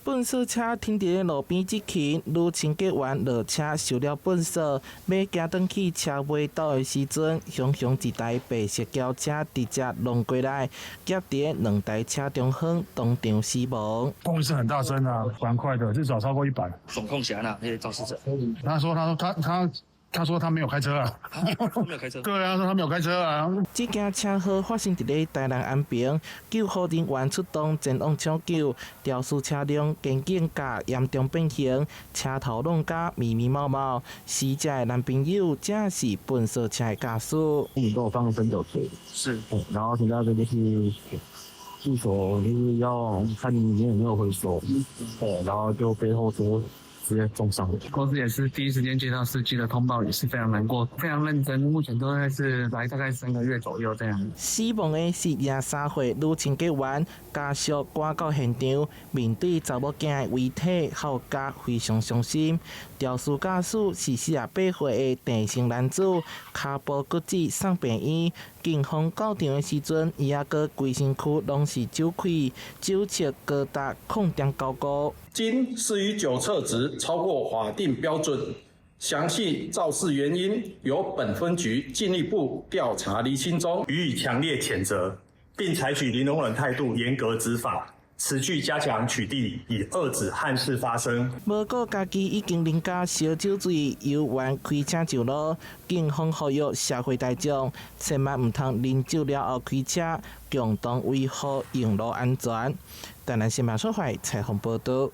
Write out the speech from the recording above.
糞埽車停佇路邊執勤，女清潔員落車收了糞埽，欲行轉去車尾倒的時陣，雄雄一台白色轎車直接挵過來，夾佇兩台車中間，當場死亡。轟一聲很大聲啊，蠻快的，至少超過100。總控起來啦，那些肇事者。他說：“他說他他。”他說他沒有開車啊，沒有開車。對啊，說他沒有開車啊。這件車禍發生佇咧台南安平，救護人員出動前往搶救，肇事車輛肩頸架嚴重變形，車頭挵甲密密麻麻。死者的男朋友正是糞埽車的駕駛。我們都有放三角錘，然後其他的就是助手就是要看裡面有沒有回收，然後就背後說直接重傷。公司也是第一時間接到司機的通報，也是非常難過，非常認真。目前都還是來大概3個月左右這樣。死亡的是23歲女清潔員，家屬趕到現場，面對查某囝的遺體，哭甲非常傷心。肇事駕駛是48歲的鄭姓男子，跤步骨折送病院。警方到場的時陣，伊猶閣規身軀攏是酒氣，酒測高達0.95。經適宜酒測值超過法定標準，詳細肇事原因由本分局進一步調查釐清中，予以強烈譴責，並採取零容忍態度，嚴格執法，持續加強取締，以遏止憾事發生。無顧家己已經啉甲燒酒醉，猶原開車上路，警方呼籲社會大眾，千萬毋通啉酒了後開車，共同維護用路安全。台南新聞出發採訪報道。